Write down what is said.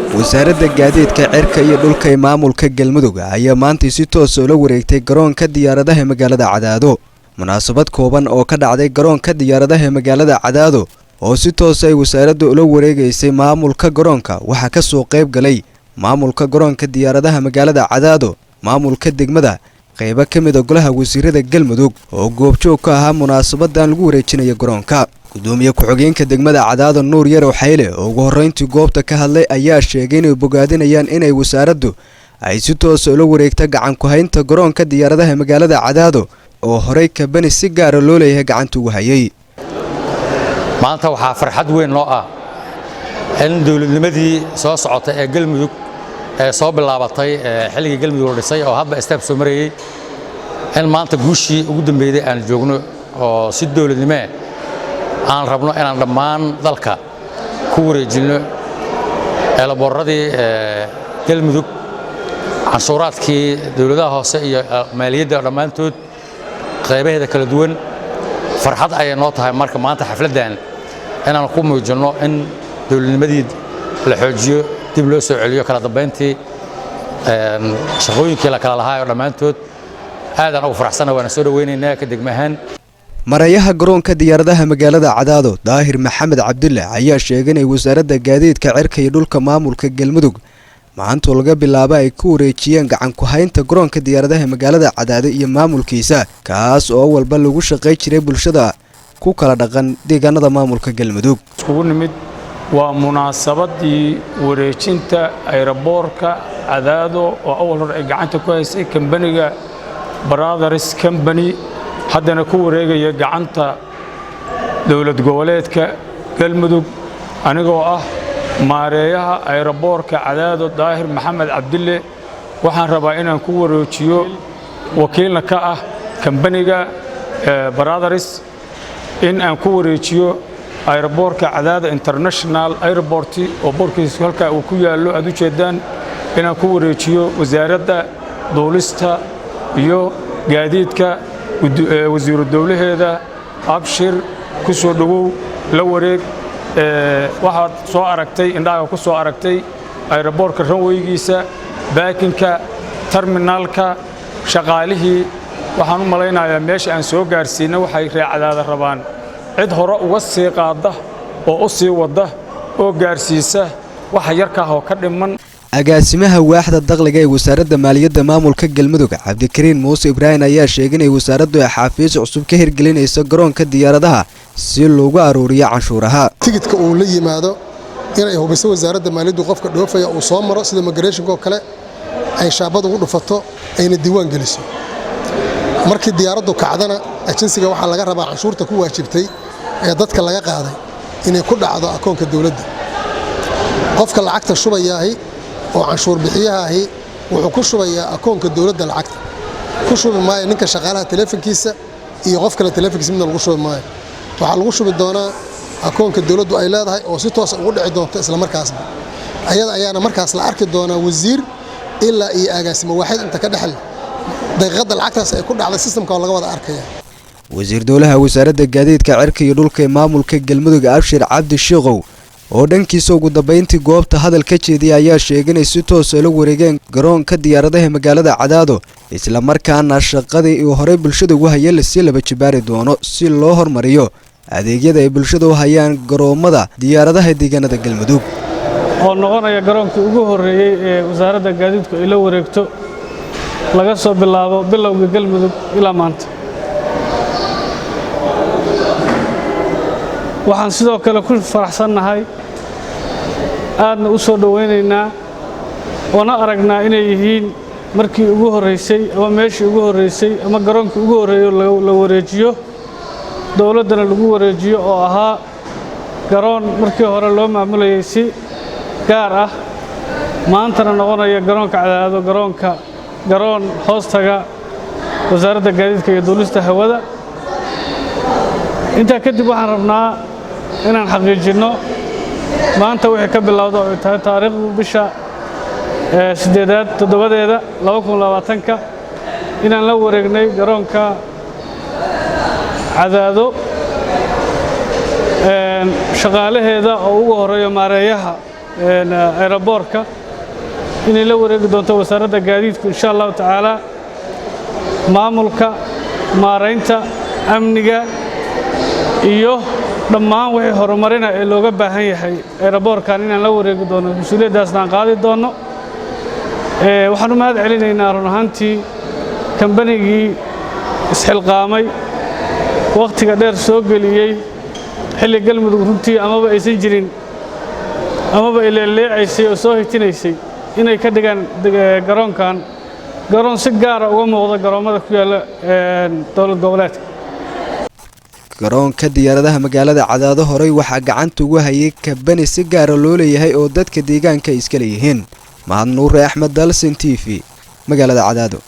Wasaaradda Gaadiidka Cirka iyo Dhulka ee maamulka Galmudug ayaa maantay si toosa ula wareegtay garoonka diyaaradaha magaalada Cadaado. Munaasabad kooban oo ka dhacday garoonka diyaaradaha magaalada Cadaado oo si toos ay wasaaraddu ula wareegaysay maamulka garoonka, waxaa ka soo qayb galay maamulka garoonka diyaaradaha magaalada Cadaado, maamulka degmada, qaybo ka mid a golaha wasiirada Galmudug oo goobjoog ka ahaa munaasabadan lagu wareejinayo garoonka. Gudoomiye ku-xigeenka degmada Cadaado, Nuur Yarow Xayle, oo ugu horreyntii goobta ka hadlay ayaa sheegay inay bogaadinayaan inay wasaaraddu ay si toosa ula wareegta gacan ku-haynta garoonka diyaaradaha magaalada Cadaado oo horey kabani si gaara loo leeyahay gacanta ugu hayay. Maanta waxaa farxad weyn noo ah in dowladnimadii soo socotay ee Galmudug ee soo bilaabatay xilligii Galmudug la dhisay oo hadba step soo marayey, in maanta guushii ugu dambeeyday aan joogno oo si dowladnimee aan rabno inaan dhammaan dalka ku wareejinno eelaboorradii Galmudug, canshuuraadkii dowladaha hoose iyo maaliyadda dhammaantood qaybaheeda kala duwan. Farxad ayay noo tahay marka maanta xafladdan inaan ku muujinno in dowladnimadii la xoojiyo, dib loo soo celiyo kala dambayntii shaqooyinkii la kala lahaa oo dhammaantood. Aadaan ugu faraxsana, waana soo dhawaynaynaa ka degma ahaan. Marayaha garoonka diyaaradaha magaalada Cadaado, Daahir Maxamed Cabdulle, ayaa sheegay inay Wasaaradda Gaadiidka Cirka iyo Dhulka maamulka Galmudug maantoo laga bilaabo ay ku wareejiyeen gacan ku-haynta garoonka diyaaradaha magaalada Cadaado iyo maamulkiisa, kaas oo walba lagu shaqay jiray bulshada ku kala dhaqan deegaanada maamulka Galmudug. Iskugu nimid waa munaasabadii wareejinta ayraboorka Cadaado oo awal hore ay gacanta ku haysay kambaniga Brothers Company, haddana ku wareegaya gacanta dowlad goboleedka Galmudug. Anigoo ah maareeyaha ayraboorka Cadaado, Daahir Maxamed Cabdille, waxaan rabaa inaan ku wareejiyo, wakiilna ka ah kambaniga Brothers, in aan ku wareejiyo ayraboorka Cadaado International Airport oo boorkiisu halkaa uu ku yaallo aad u jeedaan, inaan ku wareejiyo Wasaaradda Duulista iyo Gaadiidka, wasiiru dowlaheeda Abshir. Ku soo dhowow, la wareeg. Waxaad soo aragtay, indhaha ku soo aragtay ayraboorka, runwaygiisa, parkingka, terminalka, shaqaalihii. Waxaan u malaynayaa meesha aan soo gaarsiinay waxay reer Cadaado rabaan cid hore uga sii qaadda oo u sii wadda oo gaarsiisa waxa yarkaah oo ka dhiman. Agaasimaha waaxda dakhliga ee Wasaaradda Maaliyadda maamulka Galmudug, Cabdikariin Muuse Ibraahim, ayaa sheegay inay wasaaraddu ay xafiis cusub ka hirgelinayso garoonka diyaaradaha si loogu aruuriyo canshuuraha. Tigidka uu la yimaado inay hubiso Wasaaradda Maaliyaddu, qofka dhoofaya uu soo maro sida migrationka oo kale, ay shaabad ugu dhufato, ayna diiwaan geliso. Markii diyaaraddu kacdana, ajensiga waxaa laga rabaa canshuurta ku waajibtay ee dadka laga qaaday inay ku dhacdo akoonka dowladda. Qofka lacagta shubayaahi oo canshuur bixiyahaahi wuxuu ku shubayaa akoonka dowladda. Lacagta ku shubi maayo ninka shaqaalaha teleefonkiisa iyo qof kale teleefonkiisa, midna lagu shubi maayo. Waxaa lagu shubi doonaa akoonka dowladdu ay leedahay oo si toosa ugu dhici doonto isla markaasba. Ayada ayaana markaas la arki doonaa wasiir ilaa iyo agaasimo waaxid inta ka dhexle daqiiqadda lacagtaas ay ku dhacday systemka oo laga wada arkaya. Wasiir dowlaha Wasaaradda Gaadiidka Cirka iyo Dhulka ee maamulka Galmudug, Abshir Cabdi Shiikow, oo dhankiisa ugu dambayntii goobta hadal ka jeediyay ayaa sheegay inay si toosa ula wareegeen garoonka diyaaradaha magaalada Cadaado, islamarkaana shaqadii uu horey bulshada ugu hayay lasii laba jibaari doono si loo hormariyo adeegyada ay bulshada u hayaan garoommada diyaaradaha deegaanada Galmudug. Oo noqonaya garoonkii ugu horreeyey ee Wasaaradda Gaadiidku ay la wareegto laga soo bilaabo bilowga Galmudug ilaa maanta. Waxaan sidoo kale ku faraxsannahay, aadna u soo dhowaynaynaa, oona aragnaa inay yihiin markii ugu horraysay ama meeshii ugu horraysay ama garoonkii ugu horreeyo la wareejiyo, dowladdana lagu wareejiyo, oo ahaa garoon markii hore loo maamulayay si gaar ah, maantana noqonaya garoonka Cadaado garoonka garoon hoostaga Wasaaradda Gaadiidka iyo Duulista Hawada. Intaa kadib, waxaan rabnaa inaan xaqiijinno maanta wixii ka bilowda oo ay tahay taariikhdu bisha 8aad 7deeda 2020-ka inaan la wareegnay garoonka Cadaado, shaqaalaheeda oo ugu horeeyo maareeyaha. aeroboorka inay la wareegi doonto wasaaradda gaadiidku insha allahu tacaala, maamulka, maaraynta, amniga iyo dhammaan wixii horumarina ee looga baahan yahay aeroboorkan inaan la wareegi doono, mas-uuliyaddaasna aan qaadi doonno. Waxaan u mahad celinaynaa run ahaantii kambanigii isxilqaamay, wakhtiga dheer soo geliyey xilli Galmudug runtii amaba aysan jirin amaba ay leeleecaysay oo soo hitinaysay inay ka dhigaan garoonkan garoon si gaara uga muuqda garoommada ku yaalla dowlad goboleedka. Garoonka diyaaradaha magaalada Cadaado horey waxaa gacanta ugu hayay kabani si gaara loo leeyahay oo dadka deegaanka iska leeyihiin. Mahad Nuure Axmed, Dalsin TV, magaalada Cadaado.